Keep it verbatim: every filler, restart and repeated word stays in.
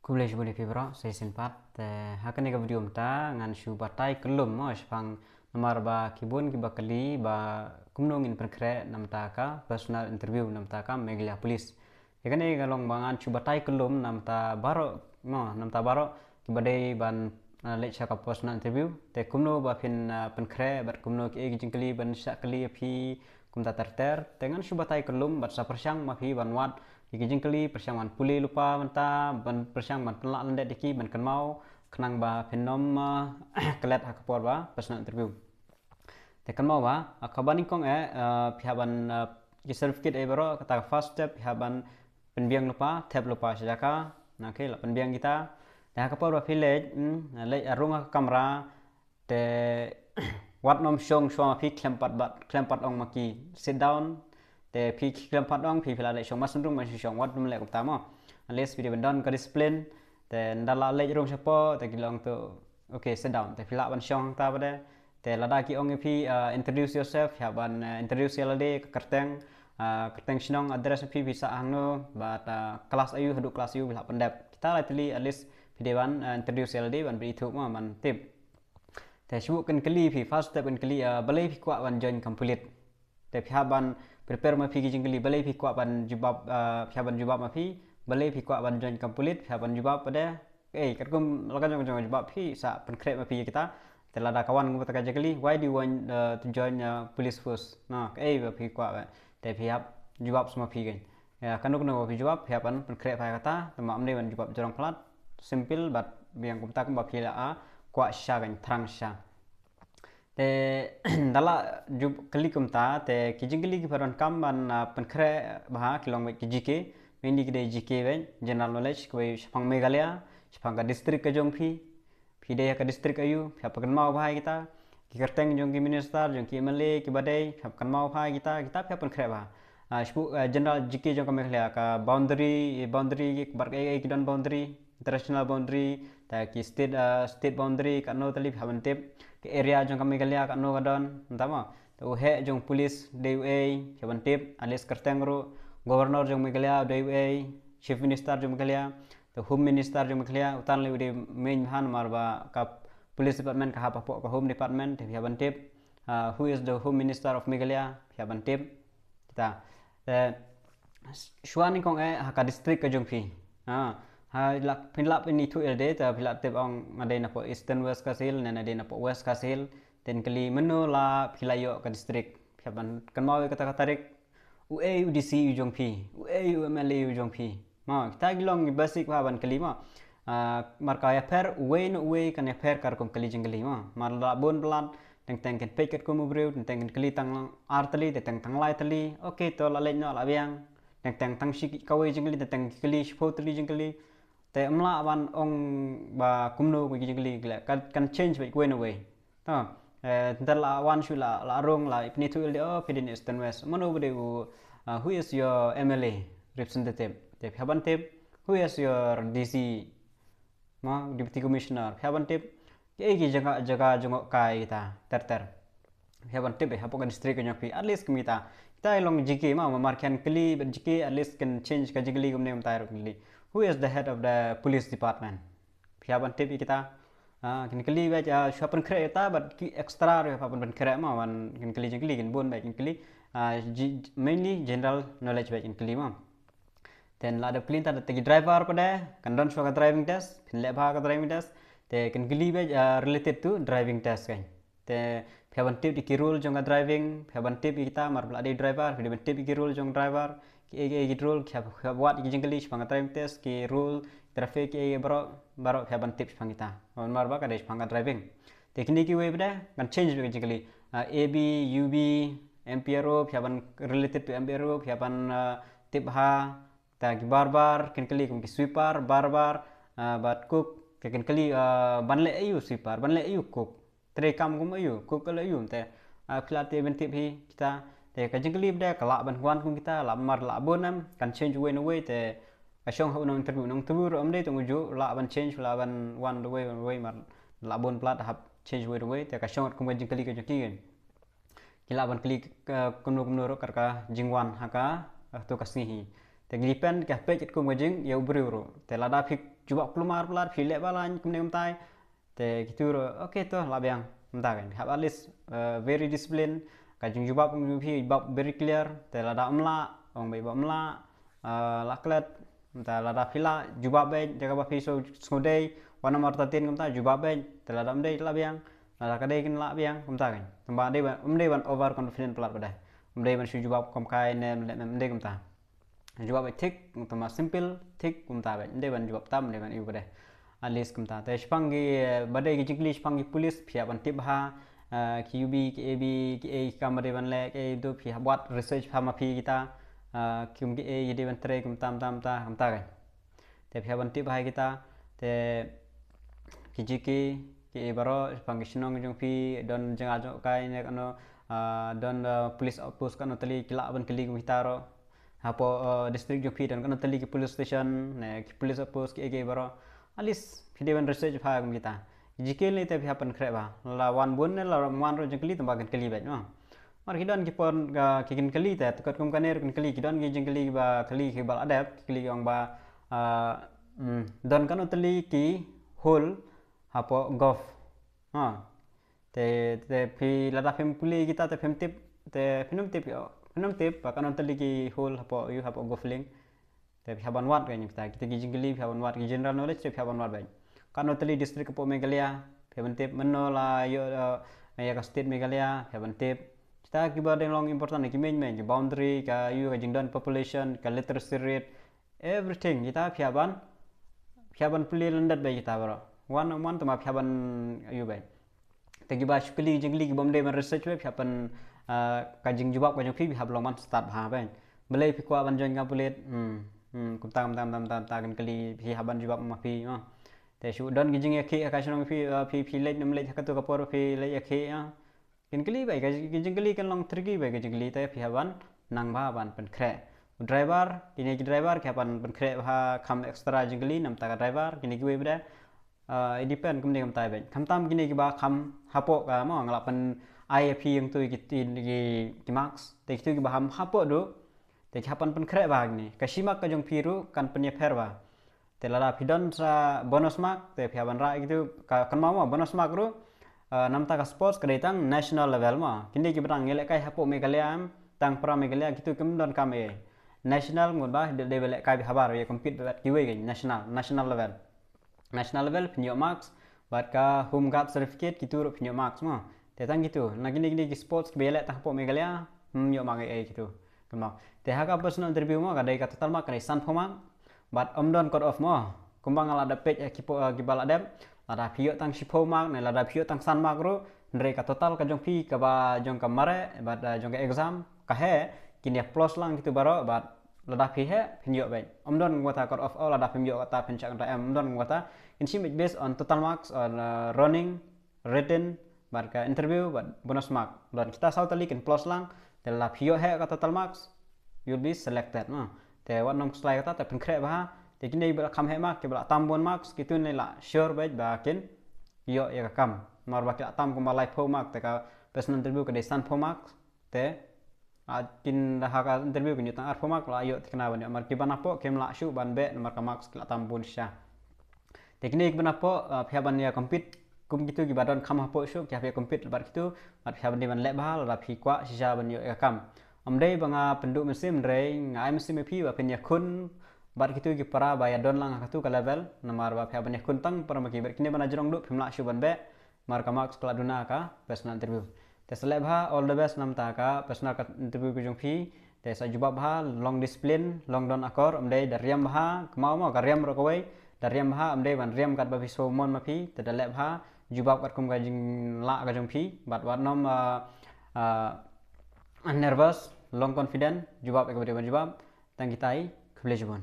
Khublei shibun ïa phi baroh sa shisien pat. Te ha kane ka video mynta ngan shu batai kyllum mo shaphang namar ba ki bun kiba kylli ba kumno ngin pynkhreh namar ka personal interview namar ka Meghalaya Police. Ïa kane ka long ba ngan shu batai kyllum namar baroh mo namar baroh kiba dei ban uh, leit sha ka personal interview. Te kumno ba phin uh, pynkhreh bad kumno ki ei ki jingkylli ban shah kylli ïa phi kumta ter ter. Te ngan shu batai kyllum bad sa pyrshang ma phi ban wad ïa ki jingkylli, pyrshang ban pule lypa mynta, ban pyrshang ban pynlah lyndet ïa ki ban kynmaw khnang ba phin ym uh, klet ha ka por ba personal interview. Te kynmaw ba ha kaba nyngkong eh uh, phi hap ban uh, ki certificate eh baroh, kata ka first step phi hap ban pynbiang lypa, thep lypa sha jaka. Okay, la pynbiang kita. Te ha ka por ba phi leit, hmm, leit rung ha ka kamra. Te wat nym shong shuwa ma phi khlem pat bat, khlem pat ong ma ki sit down. Te phi khlem pat ong, phi phi la leit shong marsien rung, marsien shong, wat nym leh kumta mo. At least phi dei ban don ka discipline. Te ynda la leit rung shapoh, te ki la ong to, okay, sit down. Te phi lah ban shong hangta pat de. Te lada ki ong ïa phi uh, introduce yourself, phi hap ban uh, introduce ïa lade, ka kyrteng, uh, kyrteng shnong, address phi, phi sah hangno, bad uh, class aïu, haduh class aïu, phi lah pyndep. Kita lai tylli at least phi dei ban uh, introduce ïa lade, ban pynithuh mo, ban tip. Te shu kin kylli phi, first step kin kylli uh, balei phi kwah ban join kam pulit. Te phi hap ban prepare ma phi ki jingkylli, balei phi kwah ban jubab, uh, phi hap ban jubab ma phi, balei phi kwah ban join kam pulit, phi hap ban jubab pat de. Ei, katkum la ka jong jong jubab phi sa pynkhreh ma phi kita. Te lada ka wan kumta ka jingkylli, why do you want uh, to join uh, police force? Na, ei ba phi kwah ba. Te phi hap jubab sa ma phi kan. Ïa, kano kano ba phi jubab, phi hap ban pynkhreh pat ïa kata, te ma ym dei ban jubab jrong palat, simple bad biang kumta kumba phi la uh, kwah shisha kan, thrang shisha. Te ynda la jub kylli kumta, te ki jingkylli kiba donkam ban uh, pynkhreh bha ki long beit ki GK, mainly ki dei GK beit, general knowledge, kawei shaphang Meghalaya, shaphang ka district ka jong phi, phi dei ha ka district aïu, phi hap kynmaw bha ïa kita, ki kyrteng jong ki minister, jong ki MLA, kiba dei, phi hap kynmaw bha ïa kita, kita phi hap pynkhreh bha. Uh, shaphang uh, general GK jong ka Meghalaya, ka boundary, boundary, bar kaei kaei ki don boundary, international boundary, ta ki state uh, state boundary, katno tylli phi hap ban tip, ki area jong ka Meghalaya katno ka don, nta mo. Ta u heh jong police dei uei, phi hap ban tip, at least kyrteng ruh, governor jong Meghalaya dei uei, chief minister jong Meghalaya, ta home minister jong Meghalaya, uta lei u dei main bha namar ba ka police department ka hap hapoh ka home department, te phi hap ban tip, uh, who is the home minister of Meghalaya, phi hap ban tip. Kita. Te shuwa nyngkong eh ha ka district ka jong phi. Ha, ha la phin lah pynithuh ïa lade, te phi lah tip ong nga dei napoh Eastern West Khasi Hills, ne nga dei napoh West Khasi Hills. Te kin kylli mano la phi la ïoh ka district. Phi hap ban kynmaw ïa kata ka tarik. Uei u DC u jong phi, uei u MLA u jong phi. Ma, kita ki long basic bha ban kylli ma. Uh, mar ka ïapher uwei na uwei kan ïapher ka rukom kylli jingkylli ma. Mar la bun palat, teng teng kin peit katkum u briew, teng teng kin kylli tang ar tylli, teng teng tang lai tylli. Okay, to la leit noh la biang. Teng teng tang shi kawei jingkylli, teng teng kylli shiphew tylli jingkylli. Te ym lah ban ong ba kumno ki jingkylli, kan, kan change beit uwei na uwei. To, eh, ynda la wan shuh la, la rung la pynithuh ïa lade, oh, phi dei na Eastern West. Mano ba dei u, uh, who is your MLA representative? Te phi hap ban tip, who is your DC? Ma, Deputy Commissioner, phi hap ban tip. Ki ei ki jaka, jaka jngohkai kita ter ter. Phi hap ban tip, eh, hapoh ka district ka jong phi, at least kum kita. Kita long GK ma, ma mar kin kylli bad GK, at least kin change ka jingkylli kumne mynta ruh kin kylli, who is the head of the police department? Phi hap ban tip ïa kita. Ah, kin kylli beit, ah, shuwa pynkhreh ïa kita, bad ki extra ruh phi hap ban pynkhreh ma, wan kin kylli jingkylli kin bun beit kin kylli. Ah, ji-, mainly general knowledge beit kin kylli ma. Then lada phi leit ta ki driver pat de, kan don shuwa ka driving test, phin leh bha ka driving test. Te kin kylli beit, ah, related to driving test kan. Te phi hap ban tip ïa ki rule jong ka driving, phi hap ban tip ïa kita, mar ba la dei driver, phi dei ban tip ïa ki rule jong driver, ki ei ki ei ki rule, ki hap, phi hap wad ïa ki jingkylli shaphang ka driving test, ki rule traffic, ki ei baroh, baroh phi hap ban tip shaphang kita. Mar ba ka dei shaphang ka driving. Te kine kiwei pat de kan change beit ki jingkylli. Ah, A B, U B, M P R O, phi hap ban related to M P R O, phi hap ban, ah, tip ha, ta ki barber, kin kylli kum ki sweeper, barber, ah, bad cook, te kin kylli, ah, ban leh aïu sweeper, ban leh aïu cook. Trei kam kum aïu, cook ka leh aïu te. Ah, phi lah te ban tip hi kita. Te ka jingkylli pat de ka lah ban wan kum kita, lah mar lah bun em, kan change uwei na uwei te. Ka shong ha u nong interview, nong interview ruh ym dei tang ujuh, lah ban change, lah ban wan da uwei, uwei mar lah bun palat hap change uwei da uwei, te ka shong kum ka jingkylli ka jong ki kan. Ki lah ban kylli ka kumno kumno ruh kat ka jingwan ha ka, eh, tu ka sngi hi. Te ki depend ka peit katkum ka jing ïa u briew ruh. Te lada phi jubab kulmar palat, phi leh ba lain kumne kumtai. Te kitu ruh, okay to, lah biang. Kumta kan, hap at least, uh, very discipline. Ka jingjubab jong phi, jubab very clear. Te lada ym lah, ong beit ba ym lah, uh, lah klet. Kumta lada phi lah, jubab beit, jaka ba phi shu sngewdei, wan namar tatin kumta, jubab beit. Te lada ym dei, lah biang. Lada ka dei kan lah biang, kumta kan. Tangba ym dei ban, ym dei ban over confident palat pat de. Ym dei ban shu jubab kum kai ne, ne, ne, ym dei kumta. Jubab beit thik, kumta simple, thik, kumta beit. Ym dei ban jubab tam, ym dei ban ïoh pat de. At least kumta. Te shaphang ki, eh, ba dei ki jingkylli shaphang ki police, phi hap ban tip bha, eh, ki U B, ki A B, ki ei ki kam ba dei ban leh, ki ei tu phi hap wad research bha ma phi kita, eh, kum ki ei ki dei ban trei kumta, kumta, kumta, kumta kan. Te phi hap ban tip bha kita, te ki G K, ki ei baroh, shaphang ki shnong jong phi, don jngai jong kai ne kano, ah, don, ah, police outpost kano tylli, ki lah ban kylli kum kita ruh. Hapoh, ah, district jong phi don kano tylli ki police station, ne ki police outpost, ki ei ki ei baroh. At least phi dei ban research bha kum kita. Ki G K ne te phi hap ban khreh bha. La wan bun ne la wan ruh jingkylli tangba kin kylli beit mo. Mar ki don ki por, ah, ki kin kylli te, te katkum kane ruh kin kylli, ki don ki jingkylli kiba kylli kiba la dep, ki kylli ki ong ba, ah, mm, don kano tylli ki hole hapoh golf. Ha. Te, te phi lada phim pule kita te phim tip, te phim tip ïoh, phim tip ba kano tylli ki hole hapoh ïoh hapoh golf link. Te phi hap ban wad kan kita, kita ki jingkylli phi hap ban wad, ki general knowledge te phi hap ban wad beit. Kano tylli district hapoh Meghalaya, phi hap ban tip, mynno la ïoh, eh, ïa ka state Meghalaya, phi hap ban tip. Kita kiba dei long important ki main main, ki boundary, ka ïoh ka jingdon population, ka literacy rate, everything, kita phi hap ban, phi hap ban pule lyndet beit kita baroh. One on one tangba phi hap ban ïoh beit. Te kiba shu kylli jingkylli kiba ym dei ban research beit, phi hap ban, ah, ka jingjubab ka jong phi, phi hap long ban stad bha beit. Balei phi kwah ban join ka pulit? Hmm, hmm, kumta, kumta, kumta, kumta, kumta, kin kylli, phi hap ban jubab ma phi, ah. Te shu don ki jingïakhih ha ka shnong phi, ah, phi, phi leit ne ym leit ha katu ka por phi leit ïakhih, ah. Kin kylli beit, ka, ka jingkylli kan long tricky beit, ka jingkylli te phi hap ban nang bha ban pynkhreh. U driver, kine ki driver ki hap ban pynkhreh bha kham extra jingkylli namar ka driver, kine kiwei pat de. Ah, it depend kumne kumtai beit. Khamtam kine kiba kham hapoh ka mo, nga lah pyn-ai ïa phi ïa kitu ki, ki, ki marks. Te kitu kiba kham hapoh duh. Te ki hap ban pynkhreh bha kine. Ka shi mark ka jong phi ruh kan pynïapher bha. Te lada phi don sa bonus mark, te phi hap ban rah ïa kitu ka, kynmaw mo bonus mark ruh, ah, namar ka sports ka dei tang national level mo. Kine kiba dang ïalehkai hapoh Meghalaya em, tang para Meghalaya kitu kim donkam ei. National mut ba dei, dei ba lehkai beit habar, ïa compete bad kiwei ka national, national level. National level phin ïoh marks, bad ka Home Guard certificate kitu ruh phin ïoh marks mo. Te tang kitu, na kine kine ki sports kiba ïaleh tang hapoh Meghalaya, hmm, ïoh mark ei ei kitu. Kynmaw. Te ha ka personal interview mo, ka dei ka total mark, ka dei sanphew mark. Bad ym don cut off mo. Kumba nga la dep peit, eh, kipo, eh, kiba la dep. Lada phi ïoh tang shiphew mark, ne lada phi ïoh tang san mark ruh, hynrei ka total ka jong phi, kaba jong ka mareh, bad, eh, jong ka exam, ka heh, kin ïa plus lang kitu baroh, bad lada phi heh, phin ïoh beit. Ym don kumta cut off, oh, lada phim ïoh kata phin shah kynta em, ym don kumta. Kin shim beit based on total marks, on, uh, running, written, bad ka interview, bad bonus mark. Don kita saw tylli kin plus lang, te lada phi ïoh heh ka total marks, you'll be selected, no. Te wat nym khuslai kata, te pynkhreh bha, te kine kiba la kham heh mark, kiba la tam bun marks, kitu ne la sure beit ba kin ïoh ïa ka kam. Namar ba ki la tam kumba laiphew mark, te ka personal interview ka dei sanphew mark, te, ah, kin da ha ka interview kin ïoh tang arphew mark, la ïoh thikna ban ïoh. Namar kiba napoh kim lah shuh ban beh namar ka marks ki la tam bun shisha. Te kine kiba napoh, ah, phi hap ban ïa compete kum kitu kiba don kham hapoh shuh, ki hap ïa compete bad kitu, bad phi hap ban dei ban leh bha lada phi kwah shisha ban ïoh ïa ka kam. Ym dei ba nga pynduh mynsiem, hynrei nga ai mynsiem ïa phi ba phin ïakhun bad kitu ki para ba ïa don lang ha katu ka level, namar ba phi hap ban ïakhun tang para ma ki, bad kine ba na jrong duh phim lah shuh ban beh. Namar ka marks ka la duna ha ka personal interview. Te sa leh bha, all the best namar ka personal ka interview ka jong phi. Te sa jubab bha, long discipline, long don akor, ym dei da riam bha, kynmaw mo ka riam ruh kawei, da riam bha, ym dei ban riam katba phi sngew mon ma phi, te da leh bha, jubab katkum ka jinglah ka jong phi, bad wat nym, ah, ah, nervous, long confident, jubab ïa kaba dei ban jubab, tang kitai, khublei shibun.